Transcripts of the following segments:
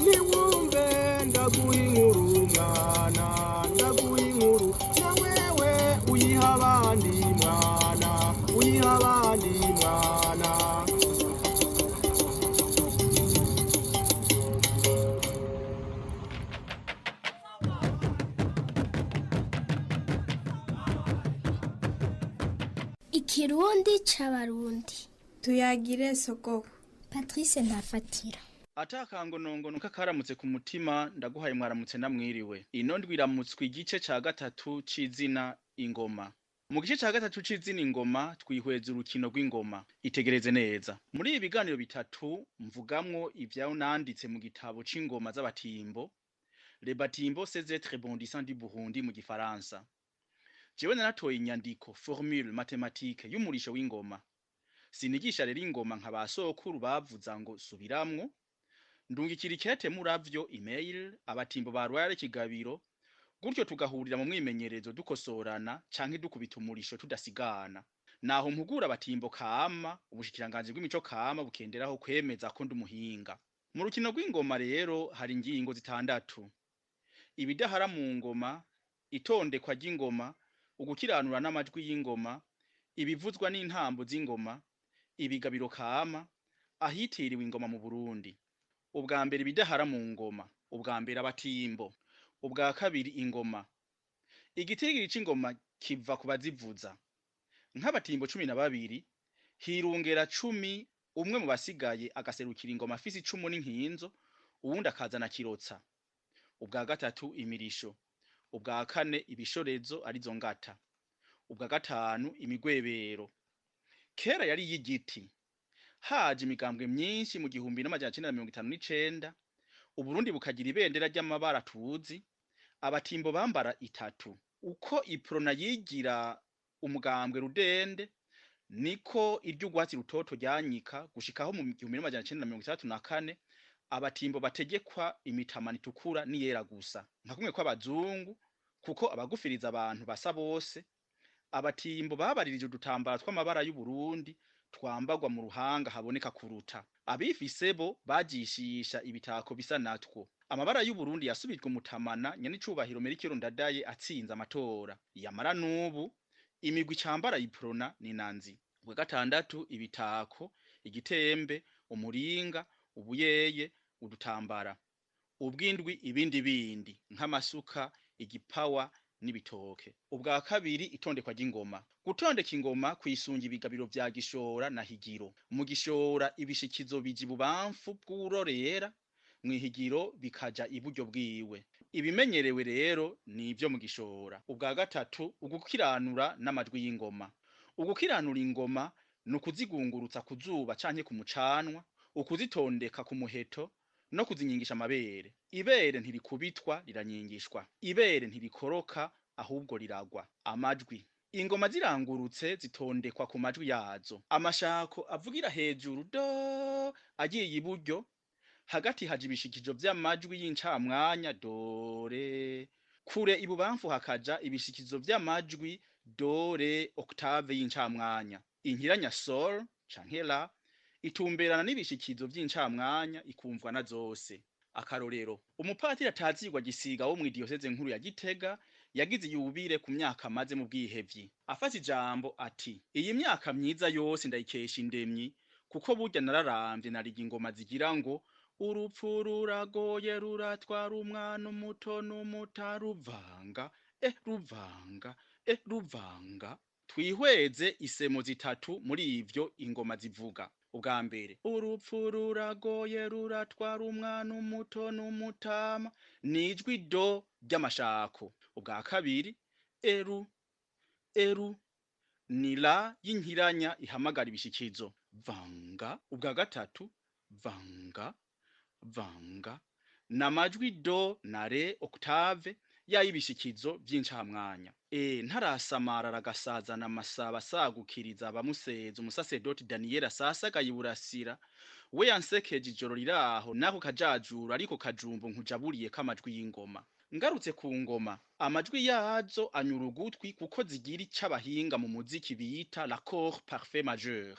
Niwumve ndaguha inkuru mwana, ndaguha inkuru na wewe uyiha abandi mwana, uyiha abandi mwana. Ikirundi c'Abarundi. Tuyagire sogoko. Patrice Ntafatira. Atakangonongono kakaramutse ku mutima, ndaguhaye mwaramutse namwiriwe. Ino ndwi iramutswa igice ca gatatu c'izina ingoma. Mu gice ca gatatu c'izina ingoma twihweza urukino rw'ingoma. Itegereze neza. Muri ibi biganiro bitatu mvugamwo ivyo nanditse mu gitabo c'ingoma z'abatimbo, Les Batimbo ces êtres rebondissants du Burundi mu gifaransa. Jewe naratoye inyandiko formule mathématique y'umurisho w'ingoma. Sinigisha rero ingoma nka ba sokuru bavuza ngo subiramwo, ndungikira ikete muravyo email abatimbo ba Royal Kigabiro, gutyo tugahurira mu mwimenyerezo dukosorana canke dukubita umurisho tudasigana. Naho mpugura abatimbo kama, ubushikiranganji bw'imico kama bukenderaho kwemeza ko ndi umuhinga. Mu rukino rw'ingoma rero hari ingingo zitandatu: ibidahara mu ngoma, itondekwa ry'ingoma, ugukiranura n'amajwi y'ingoma, ibivuzwa n'intambo z'ingoma, ibigabiro kama, ahitiriwe ingoma mu Burundi. Ubwa mbere ibidahara mu ngoma, ubwa mbere abatimbo, ubwa kabiri ingoma. Igitigiri c'ingoma kiva ku bazivuza. Nk'abatimbo 12, hirungera 10, umwe mu basigaye agaserukira ingoma afise icumu n'inkinzo, uwundi akazana kirotsa. Ubwa gatatu imirisho, ubwa kane ibishorezo arizo ngata, ubwa gatanu imigwebero. Kera yari iy'igiti. Haje imigambwe myinshi mu 1959, Uburundi bukagira ibendera ry'amabara tuzi, abatimbo bambara itatu. Uko Iprona yigira umugambwe rudende, niko iry'urwatsi rutoto ryanyika gushikaho mu 1964 abatimbo bategekwa imitamana itukura n'iyera gusa. Nka kumwe kw'abazungu, kuko abagufiriza abantu basa bose, abatimbo babaririje udutambara tw'amabara y'Uburundi twambagwa mu ruhanga haboneka kuruta. Abifise bo bajishisha ibitako bisa natwo. Amabara y'Uburundi yasubijwe umutamana nyenicubahiro Melchior Ndadaye atsinze amatora. Yamara n'ubu imigwi icambara Iprona ni nanzi. Ubwa gatandatu ibitako, igitembe, umuringa, ubuyeye, udutambara. Ubwindwi ibindi bindi nk'amasuka, igipawa n'ibitoke. Ubwa kabiri itondekwa ry'ingoma. Gutondeka ingoma kwisunga ibigabiro vya Gishora na Higiro. Mu Gishora ibishikizo bija ibubamfu bw'uwurorera, mw'Higiro bikaja iburyo bwiwe. Ibimenyerewe rero ni ivyo mu Gishora. Ubwa gatatu ugukiranura n'amajwi y'ingoma. Ugukiranura ingoma ni ukuzigungurutsa ku zuba canke ku mucanwa, ukuzitondeka ku muheto no kuzinyingisha amabere. Ibere ntirikubitwa riranyingishwa. Ibere ntirikoroka ahubwo riragwa. Amajwi. Ingoma zirangurutse zitondekwa ku majwi yazo. Amashako avugira hejuru do agiye iburyo, hagati haja ibishikizo vy'amajwi y'incamwanya do re, kure ibubamfu hakaja ibishikizo vy'amajwi do re octave y'incamwanya. Inkiranya sol canke la itumberana n'ibishikizo vy'incamwanya ikumvwa na zose. Akarorero, umupatiri atazirwa Gisiga wo mw'idiyoseze nkuru ya Gitega yagize yubire ku myaka amaze mu bwihevyi. Afata ijambo ati: iyi myaka myiza yose ndayikesha indemyi, kuko burya nararamvye nariga ingoma zigira ngo urupfu ruragoye ruratwara umwana umuto n'umutaruvanga, ruvanga, ruvanga. Twihweze isemo zitatu muri ivyo ingoma zivuga. Ubwa mbere, urupfu ruragoye ruratwara umwana umuto n'umutama, nijwi do ry'amashako. Ubwa kabiri, eru, eru, ni la y'inkiranya ihamagara ibishikizo, vanga. Ubwa gatatu, vanga, vanga, n'amajwi do na re octave y'ay'ibishikizo vy'incamwanya. Ntarasamara aragasazana amasaba asagukiriza abamuseza umusasedoti Daniel asasagaye iburasira, we yansekeje ijoro riraho nako kajajura ariko kajumbu nkujaburiye k'amajwi y'ingoma. Ngarutse ku ngoma, amajwi yazo anyura ugutwi kuko zigira ico abahinga mu muziki bita l'accord parfait majeur.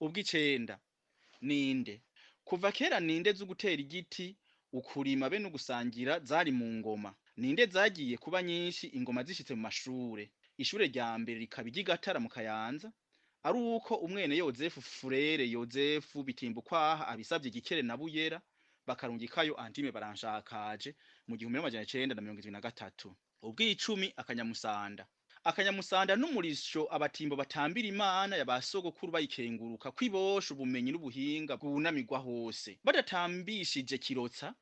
Ubw'icenda, ninde. Kuva kera ninde zo gutera igiti, ukurima be n'ugusangira zari mu ngoma. Ninde zagiye kuba nyinshi ingoma zishitse mu mashure. Ishure rya mbere rikaba iry'igatara mu Kayanza, ari uko umwene Yozefu Furere Yozefu Bitimbukwaha abisavye Gikere na Buyera, bakarungikayo Antime Baranshakaje mu 1973. Ubw'icumi, akanyamusanda. Akanyamusanda n'umurisho abatimbo batambira Imana ya ba sogokuru bayikenguruka kwibosha ubumenyi n'ubuhinga bwunamirwa hose. Badatambishije kirotsa,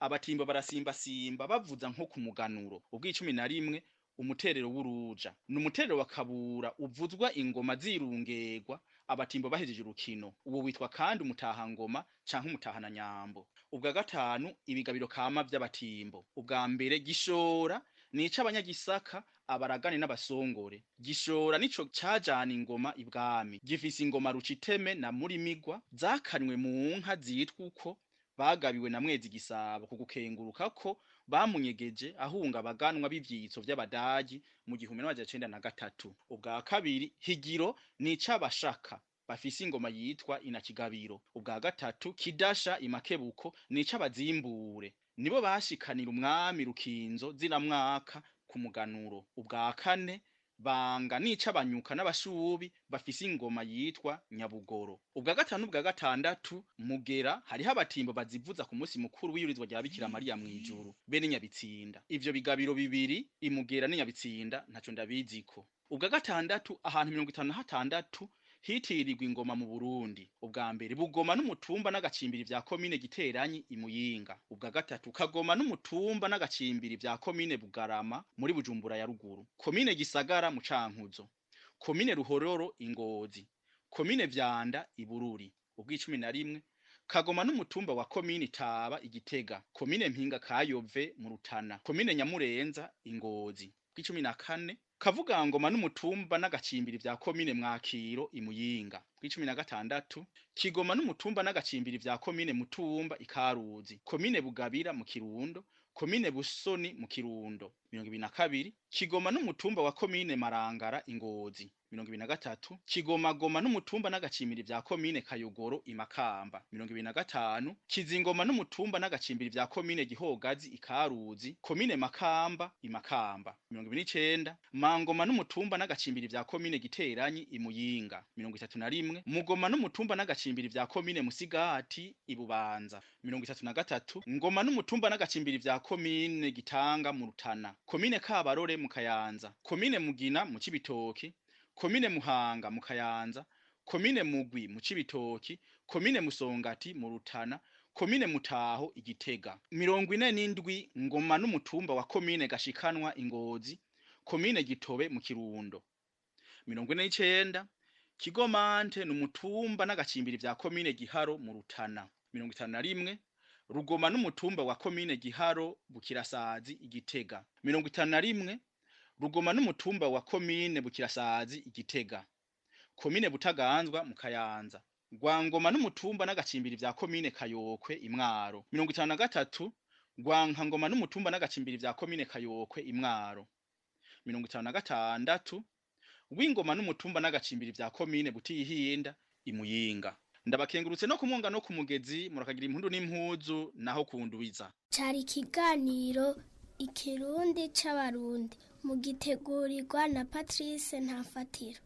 abatimbo barasimbasimba bavuza nko ku muganuro. Ubw'icumi na rimwe, umuterero w'uruja. Ni umuterero wa Kabura uvuzwa ingoma zirungerwa abatimbo bahejeje urukino. Uwo witwa kandi umutahangoma canke umutahananyambo. Ubwa gatanu, ibigabiro kama vy'abatimbo. Ubwa mbere, gishora nico abanyagisaka, abaragane n'abasongore. Gishora nico cajana ingoma ibwami. Gifise ingoma Ruciteme na Murimigwa zakanywe mu nka zitwa uko bagabiwe na Mwezi Gisabo ku gukenguruka ko bamunyegeje ahunga abaganwa b'ivyitso vy'abadagi mu 1903. Ubwa kabiri, higiro nico abashaka bafise ingoma yitwa Inakigabiro. Ubwa gatatu, kidasha imakebuko nico abazimbure, nibo bashikanira umwami Rukinzo ziramwaka ku muganuro. Ubwa kane, banga nica abanyuka n'abashubi bafise ingoma yitwa Nyabugoro. Ubwa gatanu, ubwa gatandatu, mugera hariho abatimbo bazivuza ku munsi mukuru w'iyurizwa rya Bikira Mariya mw'ijuru bene Nyabitsinda. Ivyo bigabiro bibiri, imugera n'inyabitsinda, ntaco ndabiziko. Ubwa gatandatu, ahantu 56 hitirirwa ingoma mu Burundi. Ubwa mbere, Bugoma n'umutumba n'agacimbiri vya komine Giteranyi imuyinga. Ubwa gatatu, Kagoma n'umutumba n'agacimbiri vya komine Bugarama muri Bujumbura ya ruguru. Komine Gisagara mu Cankuzo. Komine Ruhororo Ingozi. Komine Vyanda Ibururi. Ubw'icumi na rimwe, Kagoma n'umutumba wa komine Taba Igitega. Komine Mpinga Kayove mu Rutana. Komine Nyamurenza Ingozi. Ubw'icumi na kane, Kavugangoma n'umutumba n'agacimbiri vya komine Mwakiro Imuyinga. Bw'icumi na gatandatu, Kigoma n'umutumba n'agacimbiri vya komine Mutumba Ikaruzi. Komine Bugabira mu Kirundo. Komine Busoni mu Kirundo. 22, Kigoma n'umutumba wa komine Marangara Ingozi. 23, Kigomagoma n'umutumba n'agacimbiri vya komine Kayogoro Imakamba. 25, Kizingoma n'umutumba n'agacimbiri vya komine Gihogazi Ikaruzi. Komine Makamba Imakamba. 29, Mangoma n'umutumba n'agacimbiri vya komine Giteranyi Imuyinga. 31, Mugoma n'umutumba n'agacimbiri vya komine Musigati Ibubanza. 33, Ngoma n'umutumba n'agacimbiri vya komine Gitanga mu Rutana. Komine Kabarore mu Kayanza. Komine Mugina mu Cibitoki. Komine Muhanga mu Kayanza. Komine Mugwi mu Cibitoki. Komine Musongati mu Rutana. Komine Mutaho Igitega. 47, Ngoma n'umutumba wa komine Gashikanwa Ingozi. Komine Gitobe mu Kirundo. 49, Kigomante n'umutumba n'agacimbiri vya komine Giharo mu Rutana. 51, Rugoma n'umutumba wa komine Giharo Bukirasazi Igitega. 51, Rugoma n'umutumba wa komine Bukirasazi Igitega. Komine Butaganzwa mu Kayanza. Rwangoma n'umutumba n'agacimbiri vya komine Kayokwe Imwaro. 53, Rwankangoma n'umutumba n'agacimbiri vya komine Kayokwe Imwaro. 56, Wingoma n'umutumba n'agacimbiri vya komine Butihinda Imuyinga. Ndabakengurutse no kumwonga no kumugezi, murakagira impundu n'impuzu naho kundubiza. Cari ikiganiro Ikirundi c'Abarundi mugitegurirwa na Patrice Ntafatiro.